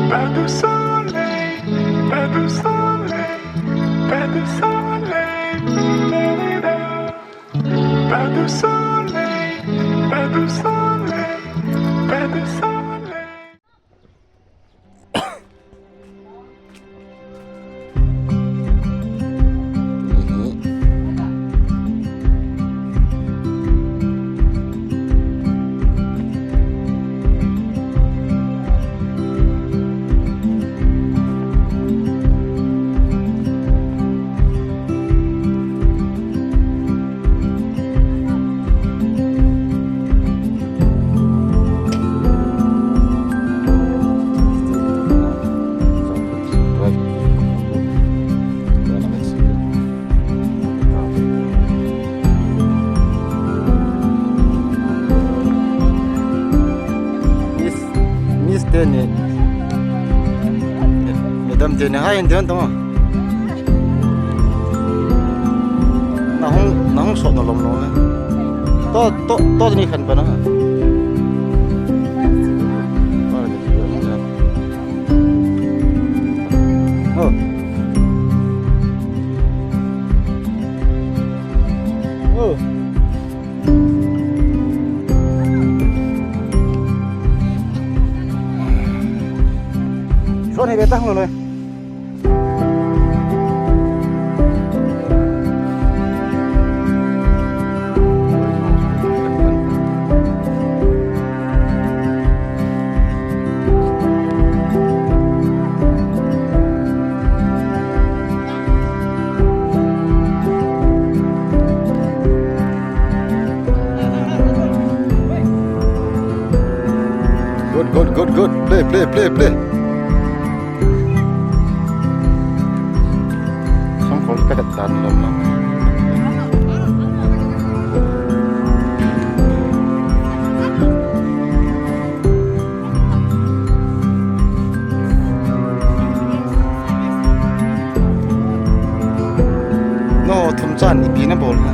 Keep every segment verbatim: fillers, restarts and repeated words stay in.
Pas de soleil, pas de soleil, pas de soleil, pas de soleil, pas de soleil, pas de soleil. Miss, Miss teni, Madam teni, hai, Indian tamo. Nahung, nahung sot na lom lom na. To, to, to ni khan pa na. Oh. Oh. Son hi beta hung loi. Good, good, good, good. Play, play, play, play. Sang khol ka het dan lom lom. No thum chan ipi na bol ha?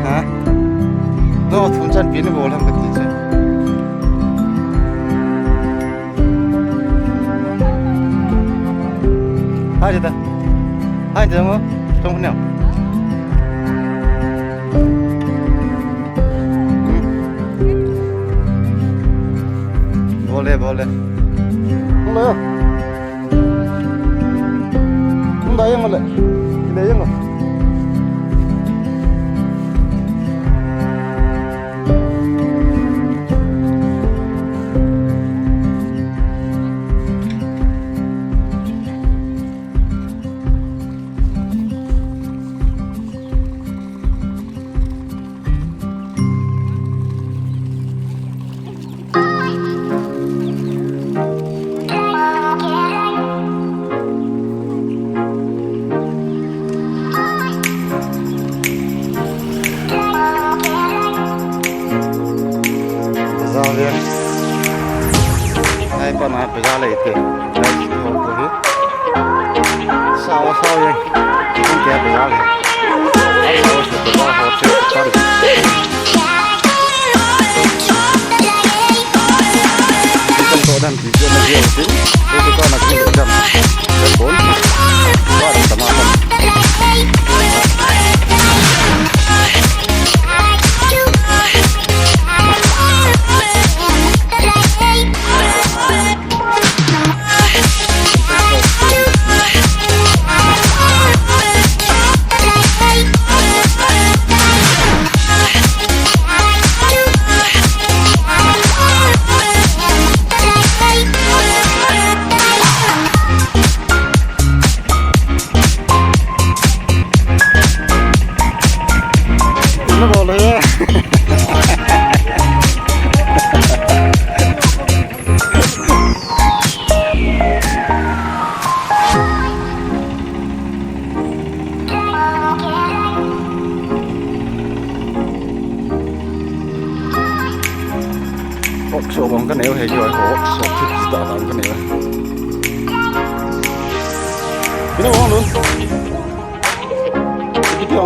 Ha? No thum chan ipi na bol ham kati che. Hai da. Hai da mo. Tong ne. Bole, bole. Bole. Hunda yang le. Ile yang. Zau ve. Ai pa na pe za le te. Ai ki ho ko hi. Sao sao ye. Ki ke pe za le. Ai sao se pe za ho se pe za le. Ki kan to dan ki ke na ye te. Ko ko na ki ke dan. Ko. Ba ta ma. Workshop ang ka neo he, workshop thip ta lang ka neo. Ina wang lun. Iti pio.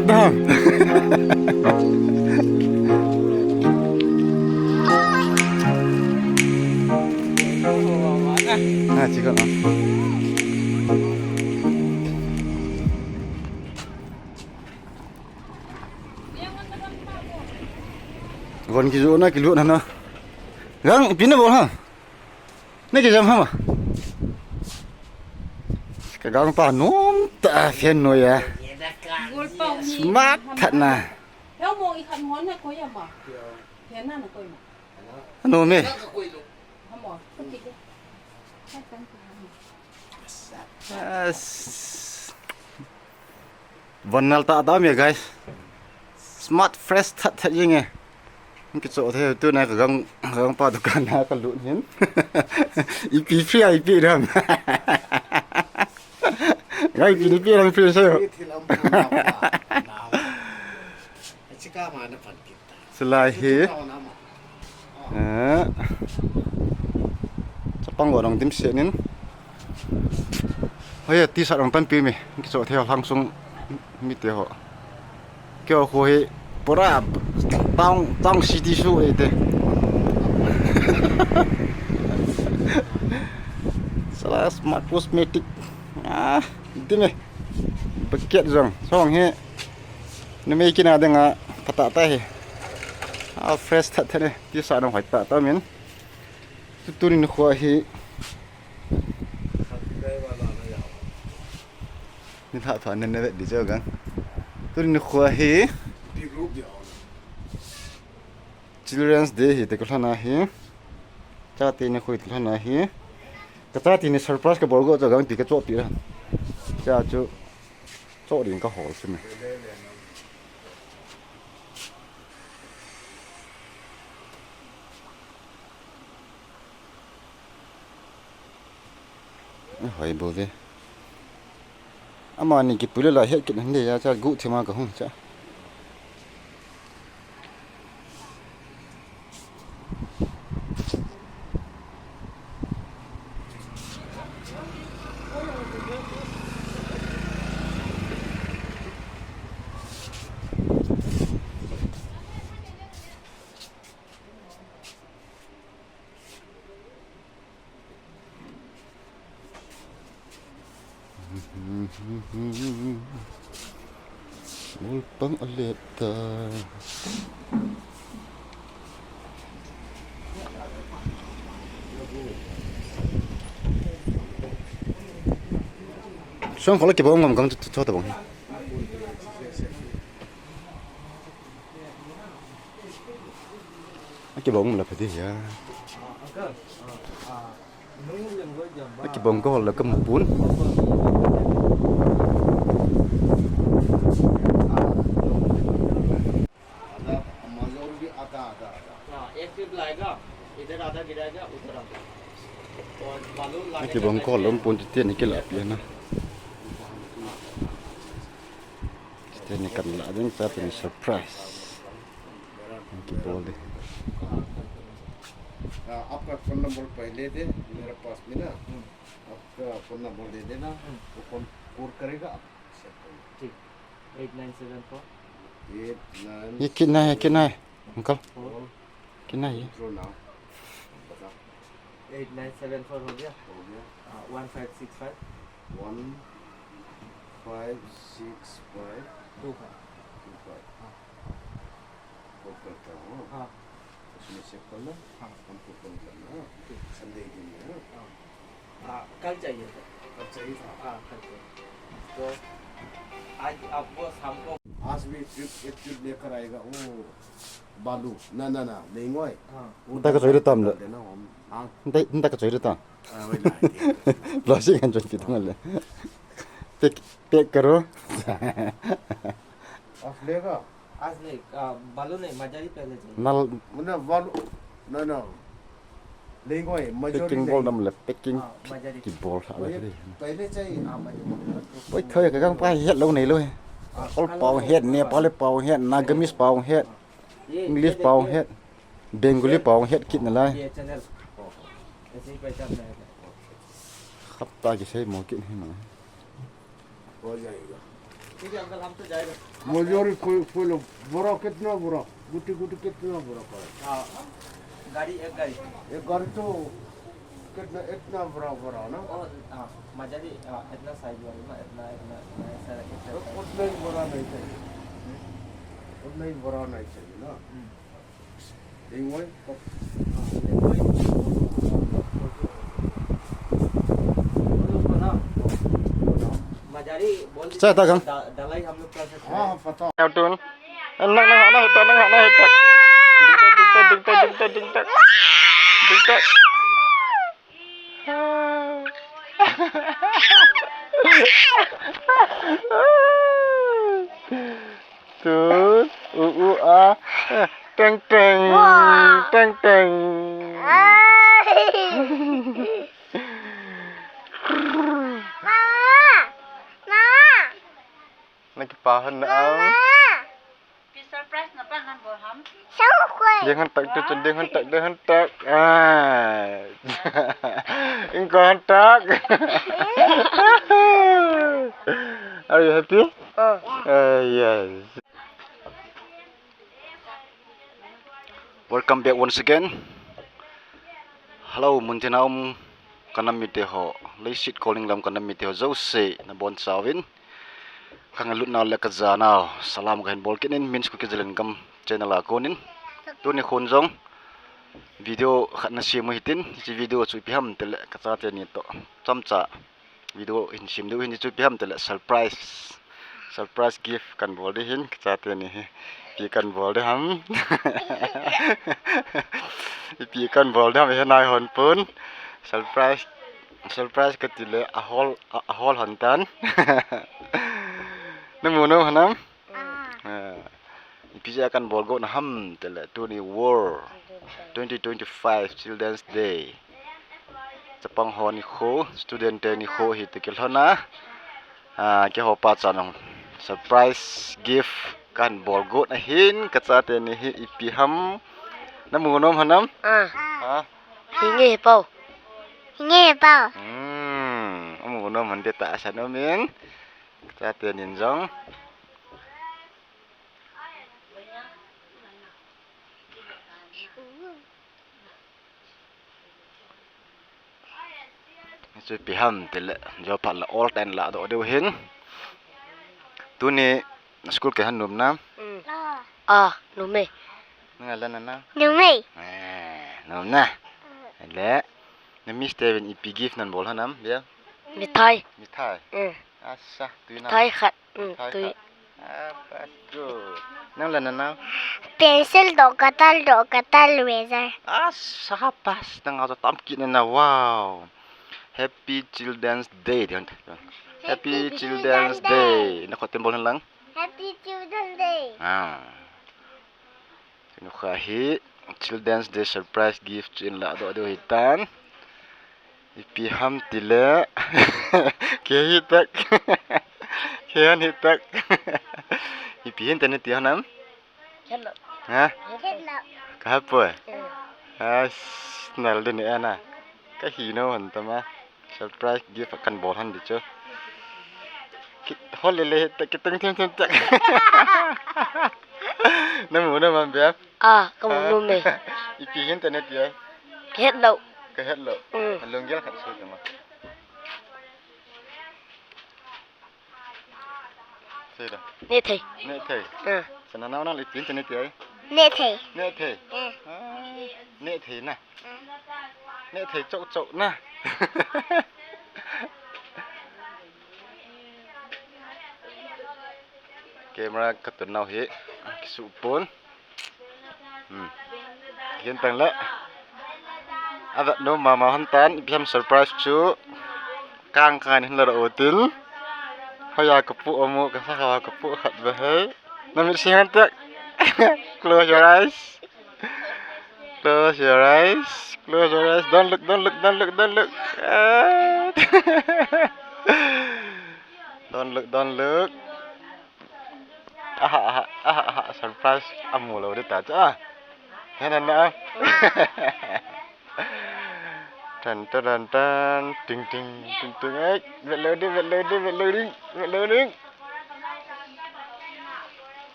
Dam. Ha, chikon. Von kijo na kilut na na. Gang, ipi nabol ham? Na kijam ham? Ka gangpa nom ta, fan noi a. Smart that na. Heo mo i khan hon na koi ama. Hena na koi ma. Ano me. Hamo. Yes. Von nal ta ta me, guys. Smart, fresh that that jing e. Kicho the tu na ka gang, gangpa dukan na kalut hin. Ipi free, ipi ram. Gai pi ni pi ram free sa yo. Silai hi. Eh. Chapang go dong dim se nin. Hoi, T-shirt dong tampi me. Kicho the lang sung mi te ho. Keo khu hi pura town, town city su e te. Sala smart cosmetic. Ah, dim e. Bucket jong. Song hi. Numei kina dinga phatah tah hi. Ah, fresh that that e. T-shirt dong hoi tah tah min. Tutu ni khu hi. Ni tha tha nen ne di jo gang. Tuni ni khu hi. Children's Day hi te ko lhana hi. Chate ni khu hi te lhana hi. Ka chate ni surprise kabol go jo gang ti kacho pi ra. Cha chu. Cho ding kahol chu me. Hoi bou ve. Amani kipui le la het kit hande ya cha gu thima kahung cha. Ulpang aleta. Song kholak kibong ngam kang tu, tu, tu, tu bong. Akibong la phadi ya. Akibong ko la kam pun. हाँ, एक ट्रिप लाएगा, इधर आधा गिराएगा, उधर आधा। और बालू लाने का Akibong ko lom pun ti ni kila pi na. Ti ni kan la ding sa ni surprise. Kibol de. हाँ, आपका फोन नंबर पहले दे, मेरे पास में ना। हम्म। आपका फोन नंबर दे देना, हम्म। वो फोन कॉल करेगा, आप चेक करेंगे। ठीक। Eight nine seven four। Eight nine ये कितना है, कितना है, अंकल? Four। कितना है ये? Withdraw now। बता। Eight nine seven four हो गया? हो गया। हाँ, one five six five। One five six five। Two five। Two five। हाँ। कॉल करता हूँ। हाँ। उसमें चेक करना। हाँ। हमको फोन करना। ठीक। संडे के दिन में, हाँ। हाँ। हाँ, कल चाहिए था। कल चाहिए था। हाँ, कल चाहिए। तो आज आपको शाम को आज भी ट्रिप, एक ट्रिप लेकर आएगा वो बालू। ना, ना, ना, नहीं हुआ है। हाँ। वो Nta ka choi le tam le. देना हम। हाँ। Nta, nta ka choi le tam. हाँ, वही ना, ठीक है। Plastic han choi pi tam le. Pack, pack करो। आज लेगा? आज नहीं, आ, बालू नहीं, मजारी पहले चाहिए। Nal ना, बालू, ना, ना। लेंगे, machine packing नहीं। Bol dam le, packing हाँ, मजारी। Kibol sa वही, le. पहले चाहिए। हाँ, Mazari. Oi, thoi ka gangpa het lou nei lou hi. हाँ, Kol pao het, Nepali pao het, Nagamese pao het, ये, English ये pao देखिए। Het, Bengali pao het kit nalai. ये channel। ऐसे ही पहचान में आएगा। Khapta kisei mo kit hi ma. हो जाएगा। ठीक है अंकल, हम तो जाएगा। मजूरी फुल, फुल, बोरा कितना बोरा? गुटी, गुटी कितना बोरा पड़ा? हाँ, गाड़ी, एक गाड़ी। एक गाड़ी तो कितना, इतना बोरा, बोरा ना? और, हाँ, मजूरी, हाँ, इतना साइज वाली ना, इतना, इतना, इतना, ऐसा रखे, तो उतना ही बोरा नहीं चाहिए। उतना ही बोरा नहीं चाहिए ना? हम्म। Dingwai. Machari, बोल दीजिए, दा-, दलाई हम लोग कर सकते हैं। हाँ, पता। Anak, anak, anak, anak, anak. Dingtak, dingtak, dingtak, dingtak, dingtak. Dingtak. Tun, u, u, a. Eh, teng, teng, teng, teng. Mama, mama. Nakipahan na ang. Mama. Pi surprise na pa nan bol ham. Sao koi. Ding han tak tu, ding han tak, ding han tak. Ah. Ingko han tak. Are you happy? Oh. Uh, yes. Welcome back once again. Hello, muntina um kanam mite ho, leiset kolning lam kanam mite ho jouse nabonchauvin. Kangalut nau le kaja nau salam kahin bol kit in, Min School Kijalan Gam channel a konin. Tuni khun jong video khat nasem u hitin, hiche video chu ipi ham tile kachate ni toh chomcha video hin sem diu hin, hichu ipi ham tile surprise. Surprise gift kan bol ding hin, kachate ni hi. Ipi kan bol ding ham. Ipi kan bol ding ham, ihet nai hon pon. Surprise, surprise kati le ahol, a, ahol hon tan. Namu nom hanam? Ah. Ah. Ipi jeh a kan bol got na ham tile tuni World twenty twenty-five Children's Day. Chapang ho nikho, student te nikho hi ti kilhon a. Ah, keiho pachat nung surprise gift kan bol got ahin, kachate ni hi ipi ham. Namu nom hanam? Ah. Ha? Hinge pau. Hinge pau. Hmm, amu nom hon te tahsan um in. Kachate nin jong. Hichu ipi ham tile, jou phat le ol ten ladoh diu hin. Tuni school kei han nom na? Mm. Ah, nom e. Nang a la na na? Nom e. Eh, nom na. Le, na miss te uvin ipi gift nan bol hanam, bia? Mithai. Mithai. Mm. Asa, tui na. Mithai khat. Mm, tui. Ah, pass, good. Nang la na nau? Pencil doh, cutter doh, cutter, eraser. Ah, sabas, nang a tam kit na na, wow. Happy Children's Day. Happy Children's Day. Na khut tembol lang. Happy Children's Day. Ah. Nukha hi Children's Day surprise gift chu in ladoh diu hitan. Ipi ham tile. Kei hi tak. Kei han hi tak. Ipi hin tene ti hanam? Hello. Ha? Hello. Ka hapoi. Hmm. As nal din e na. Ka hi no han tama. Surprise gift kan bol han di chu. Kihol le le ta kiteng them them tak. Namu na mam bia. Ah, kamu nom e. Ipi hin tene tia. Kahet lou. Kahet lou. Mm. Lunggel khat sui tama. Sei da. Nehthei. Nehthei. Ah. Sana nau nang le ipi hin tene tia. Nehthei. Nehthei. Eh. Ah, nehthei na. Nehthei chok chok na. Camera katun nau hi kisuh pon. Hmm. Hin tang le. Avet nom mama hon tan, ipi ham surprise chu. Kang kang hin ladoh utin. Hoiya kapu amu, kasakha kapu khat ba hai. Namit sing han tak. Close your eyes. Close your eyes. Close your eyes. Don't look, don't look, don't look, don't look. Ah. Don't look, don't look. Aha, aha, aha, aha. Surprise. Amu lou di ta cha. Hen na. Tan, tan, tan, tan. Ting, ting, ting, ting. Ai, vet lou di, vet lou di, vet lou di, vet lou di.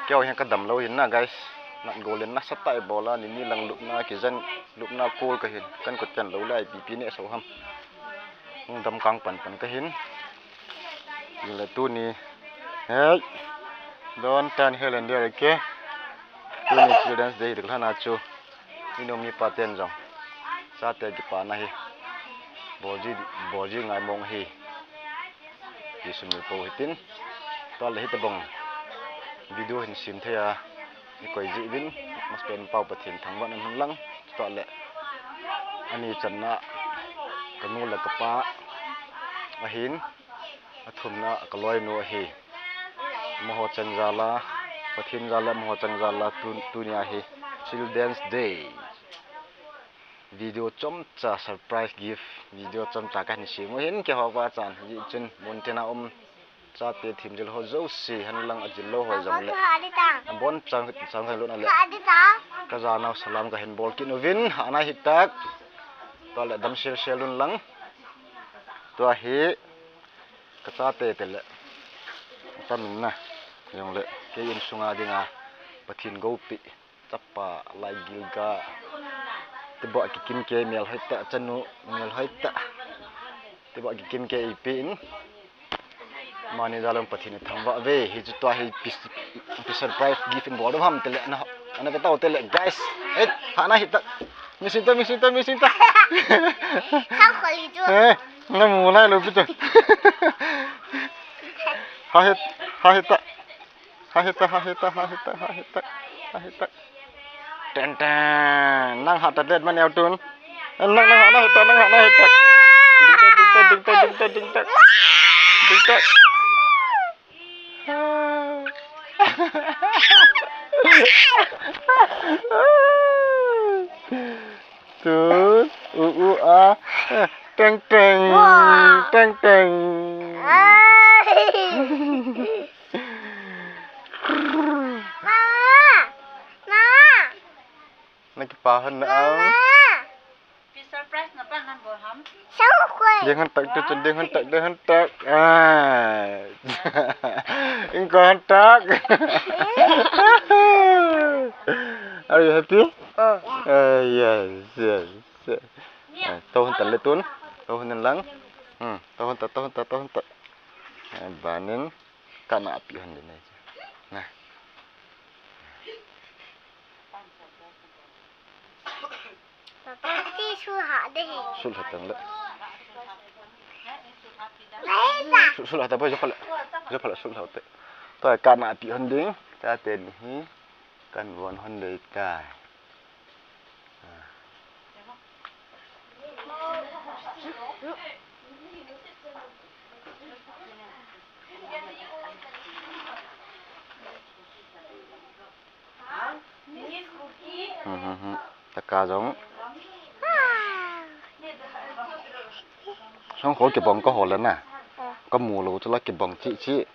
Keu hin ka dam lou hin na, guys. Nat gol in nasatah a i bol a, ni ni lang lupna kijen, lupna kol ka hin. Kan kut kan lou lai, pipi ne so ham. Hung dam kang pan pan ka hin. Tin le tuni. Hey. Don tan helen dia ke. Tuni Children's Day dik lana chu. Minu mipa ten jong. Chate kipana hi. Bolji, bolji ngai mong hi. Ti sumil pou hitin. Tua le hitobang video hin sem thei a. I koi ji uvin. Masapen pau Pathen thangvah in um hen lang. Tua le. Ani channa. Ka nu le ka pa. Ahin. Athumna ka loinu ahi. Amaho chang jal a, Pathen jal a, amaho chang jal a, tu, tunia hi Children's Day. Video chomcha surprise gift, video chomcha kahin sem u hin keiho vachan, hijeh chun muntina um chate themjil ho jouse, hen lang ajil lou ho jong le. Abon chang, chang kahin lut na le. Ka janau salam kahin bol kit uvin, hahna hitak. Tua le dam sel sel un lang. Tua hi Ka chate te le. Tamin na. Jong le. Kei insunga dinga. Pathen goupi. Chapa lai gilga. Tibah kikim kei mel hoitah chanu mel hoitah. Tibah kikim kei ipi in. Mani dalong Pathen thangvah ve. Hi chu tua hi pis, pis surprise gift in bol ham te le. Na, ana ka tau te le. Guys. Eh, hahna hitak. Missing ta, missing ta, missing ta. Sao khoi chu. Eh. Namu lai lou pi chu. Ha het, ha het ta. Ha het ta, ha het ta, ha het ta, ha het ta. Ha het ta. Ten ten. Nang ha ta det man eu tun. Nang, nang ha, nang het ta, nang ha, nang het ta. Ding ta, ding ta, ding ta, ding ta, ding ta. Ding ta. Tun, u, u, a. Teng, teng. Wow. Teng, teng. Ai. Mama. Mama. Nakipa hon na am. Mama. Pi surprise na pa nan bol ham. Sao khoi. Ding hon tak tu, ding hon tak, ding hon tak. Ah. Ing ko hon tak. Are you happy? Oh. Uh, yes, yes, yes. Ah, to hon ta le tun. To hon lang. Hmm, to hon ta, to hon ta, to hon ta. Ah, banin. Kana pi hon din na. Na. Papa, ti sulha de hi. Sulha tang le. Sulha ta boy, jopala. Jopala sulha te. To kana pi hon ding. Chate ni hi. Kan von hon dei tai. Hmm, hmm, hmm. Taka jong. Song kho kibang ka hol na. Ka mu lou chu la kibang chi chi.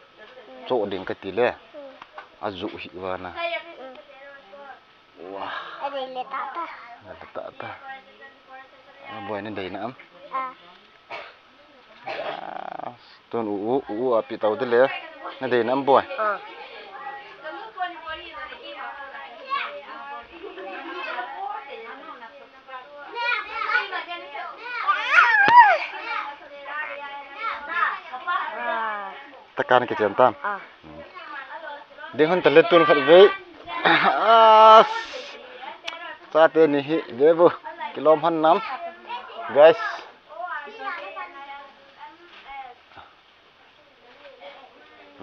Cho ding ka ti le. A ju hi va na. Wow. A dei le ta ta. A dei le ta ta. A boy na dei na am. Ah. Ah, tun u, u, u, u, a pi tau te le. Na dei na am boy. Ah. Ah. Takan ke chem tam. Ah. Ding hon ta le tun khat ve. Ah. Chate ni hi ve bu. Kilom hon nam. Guys.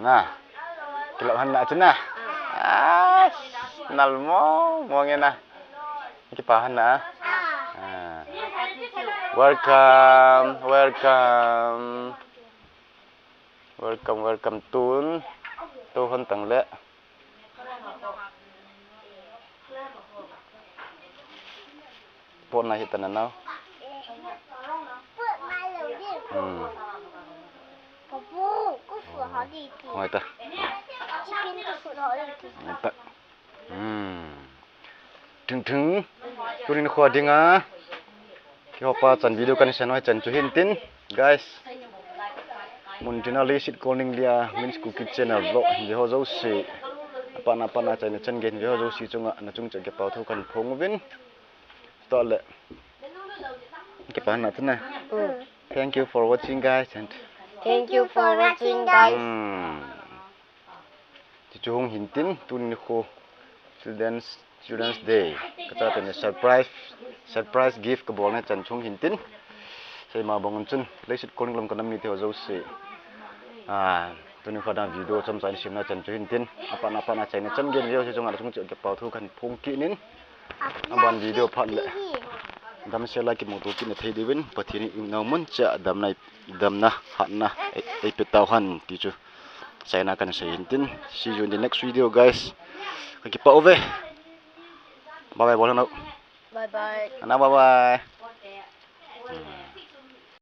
Na. Kilom hon na chu na. Ah. Nal mo mo nge na. Kipa hon na. Ah. Welcome, welcome. Welcome, welcome tun. To hon tang le. Pot na hi ta na nau. Hmm. Hoi ta. Hoi ta. Hmm. Thing thing. Tunin kho dinga. Keiho pa chan video kan send hoi chan chu hin tin. Guys. Muntina Leiset Kolning Lia, Min's Kuki Channel vlog. Hi ho jouse. Apatna, apatna achaina chan gei ve ho jouse chunga nachung cheh kipathu kahin phong uvin. Tole. Kipana tuna. Thank you for watching, guys, and Thank you for watching, guys. Hmm. Chuchu hung hintin, tuni nikho Children's Children's Day. Kachate ni surprise surprise gift kabolna chan chu hung hintin. Seima bang chun leiset kolning lam kanam mite ho jouse. Ah, tuni nikho a video chomcha in simna chan chu hintin. Apatna, apatna achaina chan gei ve ho jouse chunga nachung cheh kipathu kahin phong kit in. Aban video phat le damsel a kimuto kit na thei diuvin Pathen in iumna mun cheh a damna, damna, hatna ei, eipeh tauhen ti chu achaina kahin sei hintin. See you in the next video, guys. Kakipah uve. Bye bye bol hen o. Bye bye. Ana, bye bye.